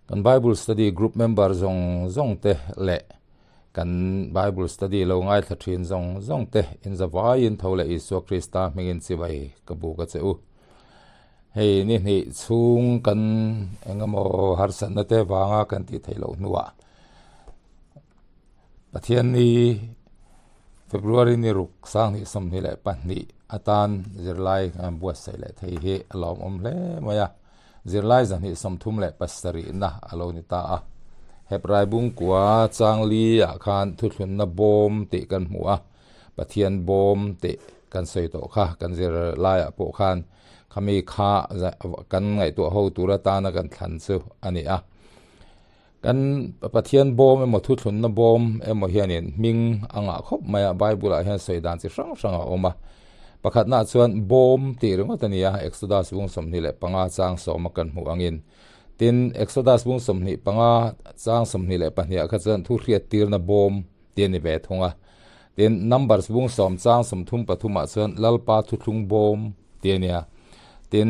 Kan Bible Study Group member zawng zawng te leh kan Bible Study lo ngaithla thin zawng zawng te inzavaiin tho leh Isua Krista hmingin chibai ka buk a che u. Hei ni hnih chhung kan engemaw harsatna te vanga kan tih theih loh hnuah Pathianni February ni ruk 2022 atan zirlai kan buatsaih leh thei hi a lawmawm hle mai a. Zirlai 237 na a lo ni ta a. Hebrai bungkua changli ah khan thuthlunna bawm tih kan hmu a, Pathian bawm tih kan sawi tawh kha kan zirlaiah pawh khan khami kha kan ngaihtuah ho tur atana kan thlan chu a ni a. Kan Pathian bawm emaw thuthlunna bawm emaw hianin hming a ngah khawp mai a, Bible ah hian sawi dan chi hrang hrang a awm a. Pakhatnaah chuan bawm tih ringawt a ni a, Exodus bung 25 chang sawma kan hmuh angin. Tin, Exodus bung 25 chang 22 ah kha chuan thu hriattirna bawm tih a ni ve thung a. Tin, Numbers bung sawm chang 33 ah chuan Lalpa thuthlung bawm tih a ni a. Tin,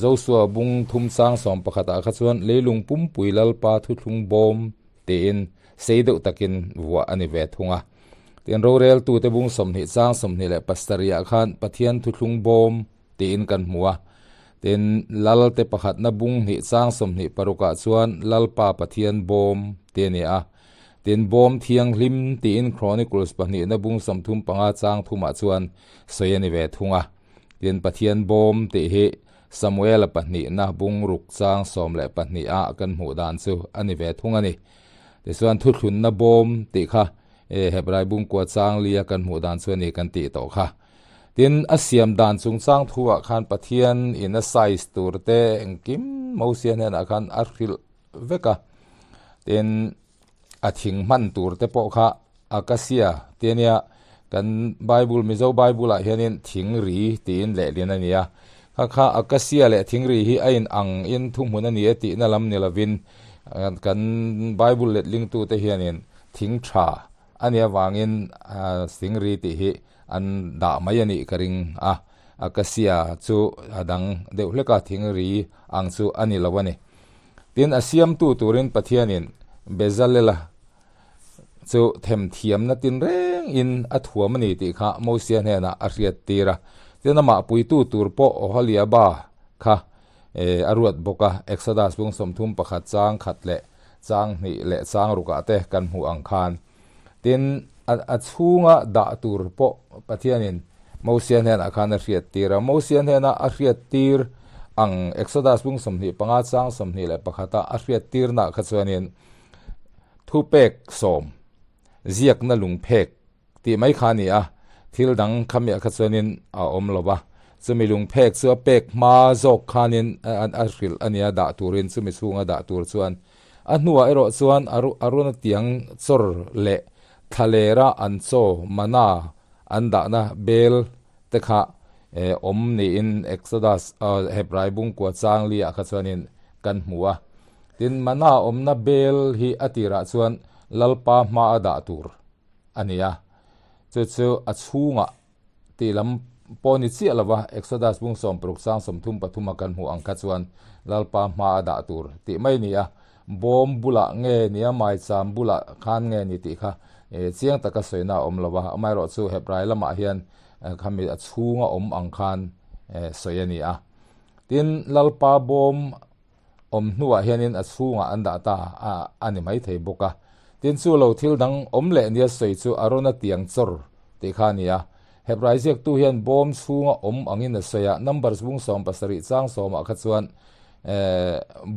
Josua bung thum chang 11 ah kha chuan leilung pumpui Lalpa thuthlung bawm tiin sei deuh takin vuah a ni ve thung a. Tin, roreltute bung 20 chang 27 ah khan Pathian thuthlung bawm tiin kan hmu a. Tin, Lalte pakhatna bung hnih chang 26 ah chuan Lalpa Pathian bawm tih a ni a. Tin, bawm thianghlim tiin Chronicles pahnihna bung 35 chang thumah chuan sawi a ni ve thung a. Tin, Pathian bawm tih hi Samuela pahnihna bung ruk chang 12 ah kan hmuh dan chu a ni ve thung a ni. Tichuan, thuthlunna bawm tih kha Hebrai bung kua chang lia kan hmuh dan chu a ni kan tih tawh kha. Tin, a siam dan chungchang thuah khan Pathian in a size tur te engkim Mosia hnenah khan a hrilh vek a. Tin, a thing hman tur te pawh kha acacia te ania, kan Bible Mizo Bible ah hianin thing ri tiin lehlin a ni a. Kha kha acacia leh thing ri hi a in ang in thuhmun a ni e tihna lam ni lovin kan Bible letlingtu te hianin thing tha a nih avangin thing ri tih hi an dah mai a nih ka ring a. Acacia chu a dang deuh hlek a, thing ri ang chu a ni lo a ni. Tin, a siamtu turin Pathianin Bezalela chu themthiamna tinrengin a thuam a ni tih kha Mosia hnenah a hriattir a. Tin, amah puitu tur pawh Oholiaba kha a ruat bawk a, Exodus bung 31 chang khat leh chang hnih leh chang rukah te kan hmuh ang khan. Tin, a chhunga dah tur pawh Pathianin Mosia hnenah khan a hriattir a. Mosia hnena a hriattir ang Exodus bung 25 chang 21 a a hriattirnaah kha chuanin thupek sawm ziakna lungphek tih mai kha a ni a, thil dang khamiah kha chuanin a awm lo va. Chumi lungphek chu a pek hma zawk khanin a hrilh a nia dah turin chumi chhunga dah tur chuan A hnuah erawh chuan Aruna tiang chawr leh thlalera an chaw mana an dahna bel te kha awm niin Exodus Hebrai bungkua chang liah kha chuanin kan hmu a. Tin, mana awmna bel hi a tirah chuan Lalpa hma a dah tur a ni a, chu chu a chhungah Tih lam pawh ni chiah lova Exodus bung 60 sang 33 a kan hmuh ang kha chuan Lalpa hma a dah tur tih mai ni a, bawm bulah nge nia maicham bulah khan nge ni tih kha chiang taka sawina a awm lova, amaherawhchu Hebrai lamah hian khami a chhunga awm ang khan sawi a ni a. Tin, Lalpa bawm awm hnuah hianin a chhungah an dah ta a ni maithei bawk a. Tin, chu lo thil dang awm leh nia sawi chu Arona tiang chawr tih kha a ni a. Hebrai ziaktu hian bawm chhunga awm angin a sawi a, Numbers bung 17 chang sawmah kha chuan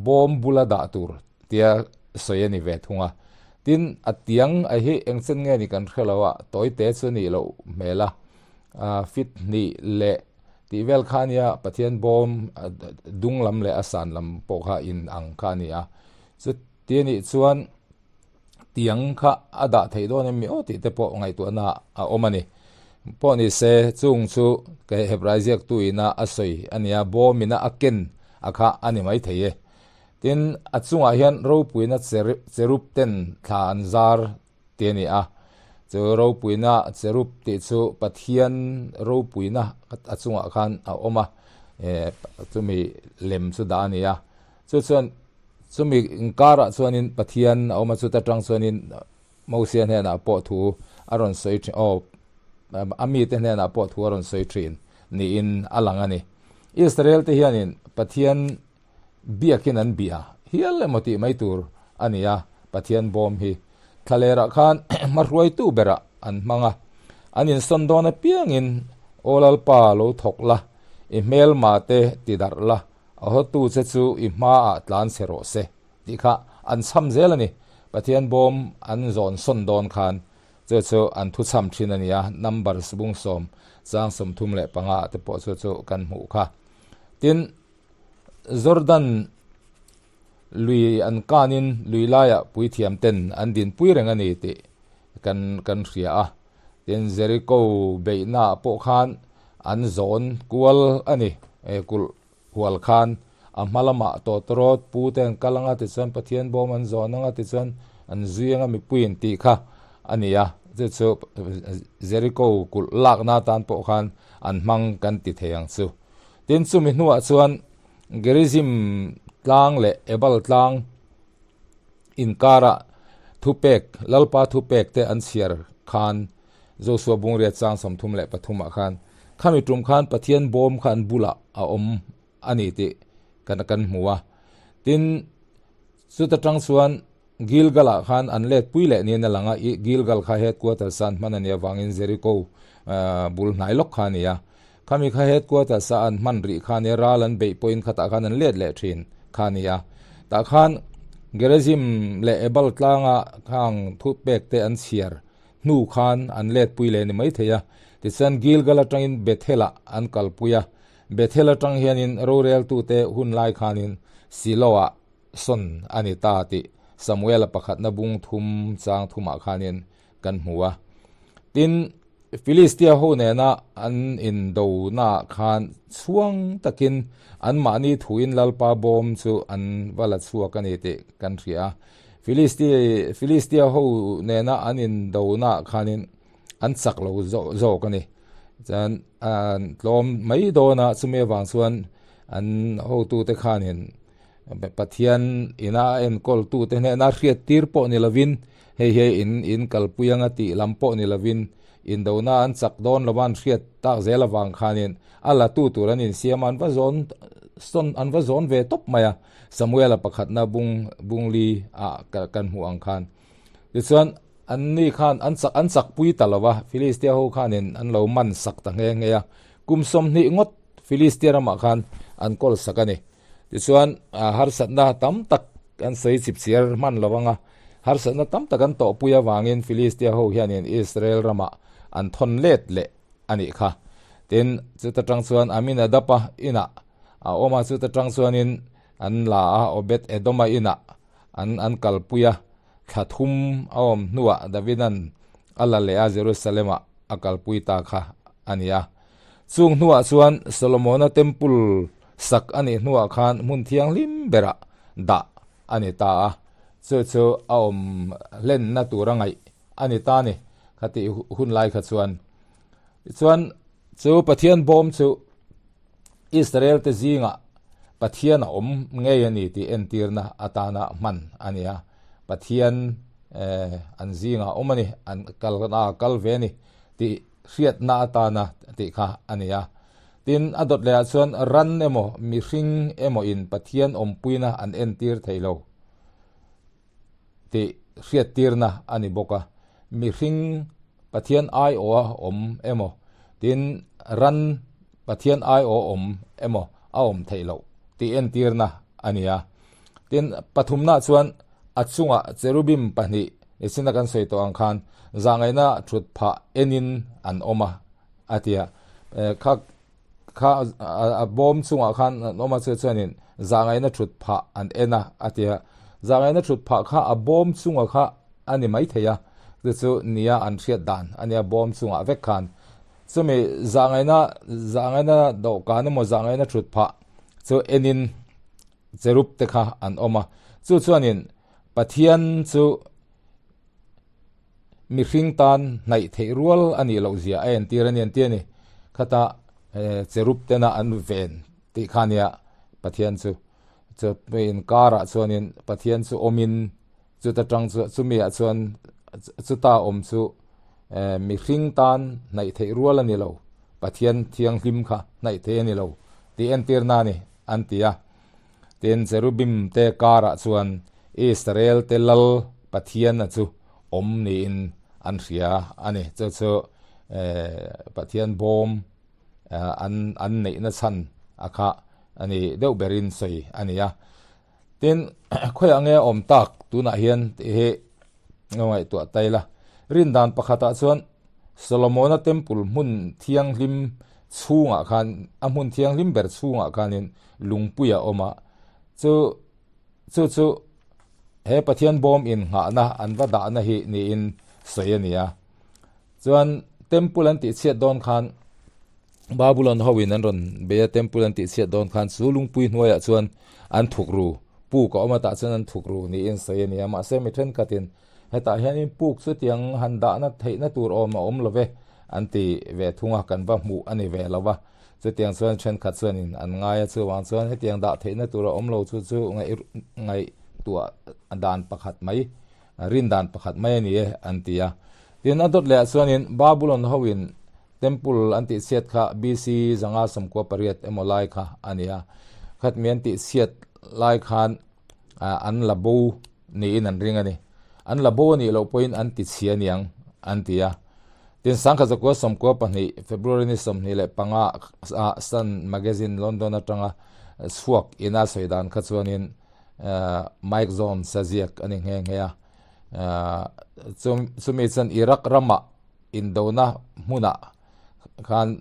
bawm bula dah tur tia sawi a ni ve thung a. Tin, a tiang a hi engchen nge ni kan hre lo a, tawite chu a nih loh hmel a, fit hnih leh Tih vel kha ania Pathian bawm dung lam leh a san lam pawh kha in ang kha a ni a. Chuti a nih chuan tiang kha a dah theih dawn em mi aw tih te pawh ngaihtuahna a awm a ni. Pawh ni se chung chu kei Hebrai ziaktu ina a sawi a nia, bawm ina a ken a kha a ni maithei e. Tin, a chungah hian ropuina cherub ten thla an zar tih a ni a. Chu ropuina cherub tih chu Pathian ropuina a chungah khan a awm a, chumi lem chu dah a ni a. Chu chuan Chumi inkarah chuanin Pathian a awm a, chuta tang chuanin Mosia hnenah pawh thu a rawn sawi thin, aw, a mite hnenah pawh thu a rawn sawi thin niin a lang a ni. Israel te hianin Pathian biakin an bia hial emaw tih mai tur a ni a, Pathian bawm hi thlalerah khan hmahruaitu berah an hmang a, an insawn dawn apiangin Aw Lalpa lo thawk la, i hmelma te ti darh la, a hawtu che chu i hmaah tlan chhe rawh se tih kha an chham zel a ni. Pathian bawm an zawn sawn dawn khan chu chu an thu chham thin a ni a, Numbers bung sawm chang 35 ah te pawh chu chu kan hmuh kha. Tin, Jordan lui an kanin lui laiah puithiam ten an dinpui reng a ni tih kan kan hria a. Tin, Jericho beihnaah pawh khan an zawn kual a ni, kulh hual khan a hma lamah tawtawrawt pu te an kal anga tichuan Pathian bawm an zawn anga tichuan an zui anga mipui in tih kha a ni a, chu chu Jericho kulh lakna atan pawh khan an hmang kan ti thei ang chu. Tin, chumi hnuah chuan Gerizim tlang leh Ebal tlang inkarah thupek, Lalpa thupek te an chhiar khan Joshua Bungriat chang 33 ah khan khami tum khan Pathian bawm kha an bulah a awm a ni tih kan kan hmu a. Tin, chuta tang chuan Gilgal ah khan an let pui leh niin a lang a, i Gilgal kha headquarters a an hman a nih avangin Jericho bul hnai lawk kha a ni a. Khami kha headquarters a an hman rih kha a nia, ral an beih pawhin khatah khan an let leh thin kha a ni a. Tah khan Gerizim leh Ebal tlanga khang thupek te an chhiar hnu khan an let pui leh a ni maithei a. Tichuan Gilgal atangin Bethel ah an kalpui a, Bethel atang hianin roreltute hun lai khanin Silo ah sawn a ni ta tih Samuela pakhatna bung thum chang thumah khanin kan hmu a. Tin, Filistia ho nena an indonaah khan chhuang takin anmahni thuin Lalpa bawm chu an va la chhuak a ni tih kan hria a. Filistia ho nena an indonaah khanin an chak lo zawk a ni. Chuan an tlawm mai dawn a, chumi avang chuan an hotute khanin Pathian ina a enkawltute hnena hriat tir pawh ni lovin, hei hi in in kalpui anga tih lam pawh ni lovin, indona an chak dawn lova an hriat tak zel avang khanin a latu tur an insiam a, an va zawn sawn an va zawn ve tawp mai a, Samuela pakhatna bung bungli ah kan hmuh ang khan. Tichuan an ni khan an chak an chakpui ta lo va, Filistia ho khanin an lo man sak ta nghe nghe a, kum 20 ngawt Filistia ramah khan an kawl sak a ni. Tichuan harsatna tam tak an sawi chip chiar hman lo anga, harsatna tam tak an tawhpui avangin Filistia ho hianin Israel ramah an thawn let leh a nih kha. Tin, chuta tang chuan Aminadab-a inah a awm a, chuta tang chuanin an la a, Obed-Edom-a inah an an kalpui a, thla thum a awm hnuah Davida'n a la leh a, Jerusalem-ah a kalpui ta kha a ni a. Chung hnuah chuan Solomona Temple sak a nih hnuah khan hmun thianghlim berah dah a ni ta a, chu chu a awm hlenna tura ngaih a ni ta a ni khatih hun lai kha chuan. Tichuan chu Pathian bawm chu Israel te zingah Pathian a awm ngei a ni tih entirna atana hman a ni a, Pathian an zingah a awm a ni, an kalna a kal ve a ni tih hriatna atana tih kha a ni a. Tin, a dawt lehah chuan ran emaw mihring emaw in Pathian awmpuina an entir thei lo tih hriattirna a ni bawk a. Mihring Pathian aiawha awm emaw, tin ran Pathian aiawha awm emaw a awm theih loh tih entirna a ni a. Tin, pathumnaah chuan a chungah cherubim pahnih nichina kan sawi tawh ang khan zahngaihna thut phah enin an awm a, a ti a. Kha kha a bawm chungah khan an awm a, chu chuanin zahngaihna thut phah an en a, a ti a. Zahngaihna thut phah kha a bawm chunga kha a ni maithei a, chu chu nia an hriat dan a nia bawm chungah vek khan. Chumi zahngaihna zahngaihna dawhkan emaw zahngaihna thut phah chu enin cherub te kha an awm a, chu chuanin Pathian chu mihring tan hnaih theih rual a nih loh zia a entir a ni an ti a ni. Khata cherub tena an ven tih kha nia Pathian chu. Chumi inkarah chuanin Pathian chu awmin chuta tang chu chumiah chuan chuta awm chu mihring tan hnaih theih rual a ni lo, Pathian thianghlim kha hnaih theih a ni lo tih entirna a ni an ti a. Tin, Cherubim te karah chuan Israel te lal Pathiana chu awm niin an hria a ni. Chu chu Pathian bawm an an neihna chhan a kha a ni deuh berin sawi a ni a. Tin, khawiah nge a awm tak tunah hian tih hi ka ngaihtuah ta ila. Rin dan pakhatah chuan Solomona Temple hmun thianghlim chhungah khan a hmun thianghlim ber chhungah khanin lungpui a awm a, chu chu chu he Pathian bawm innghahna an va dahna hi niin sawi a ni a. Chuan Temple an tihchhiat dawn khan Babylon ho in an rawn bei a, Temple an tihchhiat dawn khan chu lungpui hnuaiah chuan an thuk ru, puk a awm a tah chuan an thuk ru niin sawi a ni a, mahse mi thenkhatin hetah hianin puk chutiang han dahna theihna tur awm a awm lo ve an ti ve thung a, kan va hmuh a ni ve lo va, chutiang chuan thenkhat chuanin an ngai a, chuvang chuan hetiang dah theihna tur a awm lo chu chu ngaihtuah dan pakhat mai rin dan pakhat mai a ni e an ti a. Tin, a dawt lehah chuanin Babulon hoin Temple an tihchhiat kha BC 598 emaw lai kha a ni a. Khatmi an tihchhiat lai khan an la bo niin an ring a ni. An la bo a nih loh pawhin an tichhia niang an ti a. Tin, 1992 February ni 25 ah Sun Magazine London atanga chhuak ina sawi dan kha chuanin Mike Jones a ziak a ni nghe nghe a. Chumi chuan Iraq ramah indona hmunah khan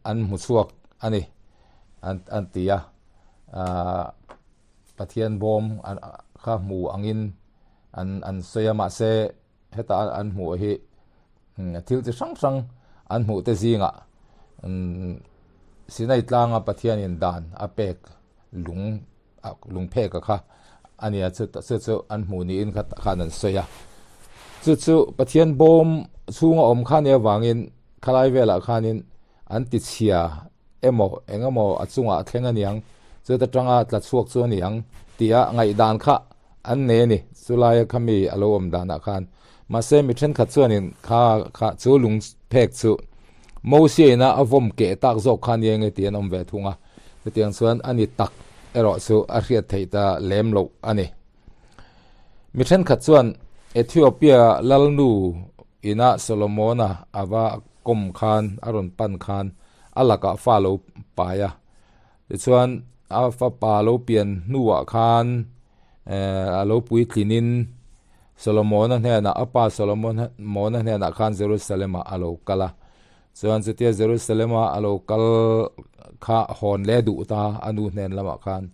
an hmu chhuak a ni an ti a. Pathian bawm kha hmu angin an sawi a mahse heta an hmuh hi thil chi hrang hrang an hmuh te zingah Sinai tlanga Pathianin dan a pek lung lungphek a kha a nia chu chu chu an hmuh niin kha khan an sawi a chu chu Pathian bawm chhunga awm kha nia vangin khalai velah khanin an ti chhia emaw eng emaw a chungah a thleng aniang chuta tanga tla chhuak chu aniang tia ngaihdan kha an nei a ni chulaia kha mi a lo awm danah khan mahse mi thenkhat chuanin kha kha chu lungphek chu Mosia ina a vawm keh tak zawk kha nia nge tih an awm ve thung a. Chutiang chuan a ni tak erawh chu a hriat theih ta lem loh a ni. Mi thenkhat chuan Ethiopia lalnu ina Solomona a va kawm khan, a rawn pan khan a lakah fa lo pai a. Tichuan a fapa lo pian hnuah khan a lo puitlinin Solomona hnenah, a pa Solomona hnenah khan Jerusalem-ah a lo kal a. Chuan chutia Jerusalem-a a lo kal kha hawn leh duh ta a nu hnen lamah khan.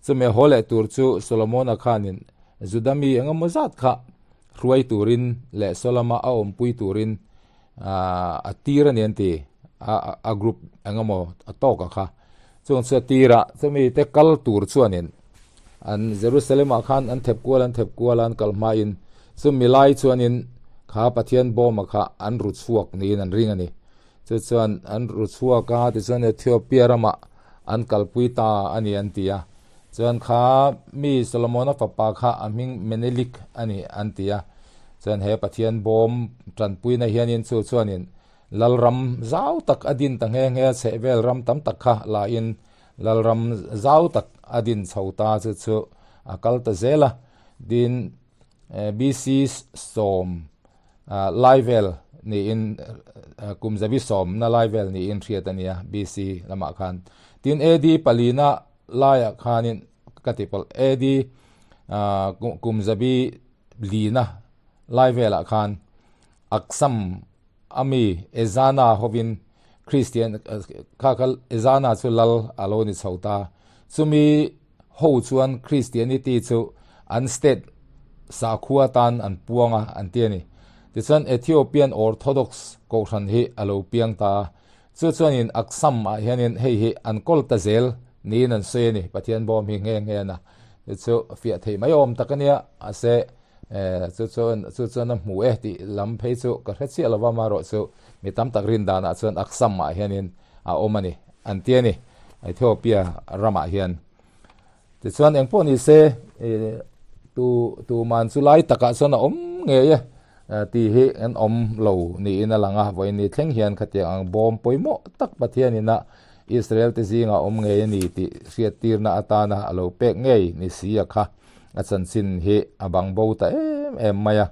Chumi a haw leh tur chu Solomona khanin Juda mi eng emaw zat kha hruai turin leh Solama a awmpui turin a tir a ni an ti a group eng emaw a tawk a kha. Chung chu a tir a, chumi te kal tur chuanin an Jerusalem-ah khan an thep kual an thep kual a, an kal hmain chumi lai chuanin kha Pathian bawma kha an ru chhuak niin an ring a ni. Chu chuan an ru chhuak a, tichuan Ethiopia ramah an kalpui ta a ni an ti a. Chuan kha mi Solomona fapa kha a hming Menelik a ni an ti a. Chuan he Pathian bawm tanpuina hianin chu chuanin Lalram zau tak a din ta nghe nghe a, chhehvel ram tam tak kha lahin Lalram zau tak a din chho ta chu chu a kal ta zel a. Din BC sawm lai vel niin kum zabi sawmna lai vel niin hriat a nia BC lamah khan. Tin AD palina laiah khanin ka ti pawlh AD kum zabi lina lai velah khan Aksam a mi Ezana hovin Kristian kha kha Ezana chu lal a lo ni chho ta. Chumi ho chuan Christianity chu an state sakhua tan an puang a an ti a ni. Tichuan Ethiopian Orthodox kohhran hi a lo piang ta a. Chu chuanin Aksam ah hianin hei hi an kawl ta zel niin an sawi a ni. Pathian bawm hi nghe nghe na chu fiah theih mai awm tak a nia. Mahse Chu chuan chu chuan a hmu e tih lam phei chu ka hre chiah lova amaherawh chu mi tam tak rin danah chuan Aksam ah hianin a awm a ni an ti a ni Ethiopia ramah hian. Tichuan engpawh ni se tu tuman chu lai takah chuan a awm ngei e tih hi an awm lo niin a lang a, vawiin thleng hian khatiang ang bawm pawimawh tak Pathianin a Israel te zingah awm ngei a ni tih hriattirna atana a lo pek ngei ni si a kha a chanchin hi a bang bo ta em em mai a.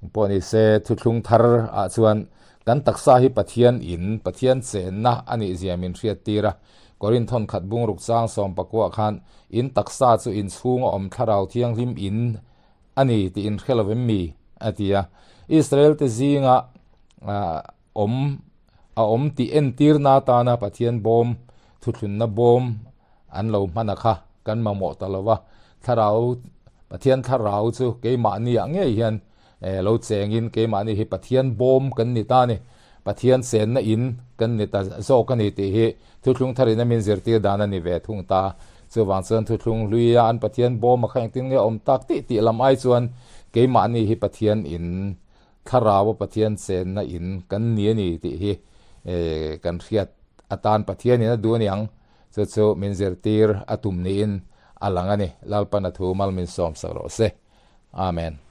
Engpawh ni se thuthlung thar ah chuan kan taksa hi Pathian in Pathian chenna a nih zia min hriattir a. Korinth thawnkhat bungruk chang sawmpakuah khan in taksa chu inchhung a awm thlarau thianghlim in a ni tih in hre lo em mi? a ti a. Israel te zinga awm a awm tih entirna atana Pathian bawm thuthlunna bawm an lo hman a kha kan mamawh ta lo va. Thlarau Pathian thlarau chu keimahni ah ngei hian lo chengin keimahni hi Pathian bawm kan ni ta a ni. Pathian chenna in kan ni ta zawk a ni tih hi thuthlung tharin a min zirtir dan a ni ve thung ta. Chuvang chuan thuthlung hluia an Pathian bawm a kha engtin nge awm tak tih tih lam ai chuan keimahni hi Pathian in thlarau a Pathian chenna in kan ni a ni tih hi kan hriat atan Pathianin a duh a niang. Chu chu min zirtir a tum niin a lang a ni. Lalpan a thu mal min sawm sak rawh se. Amen.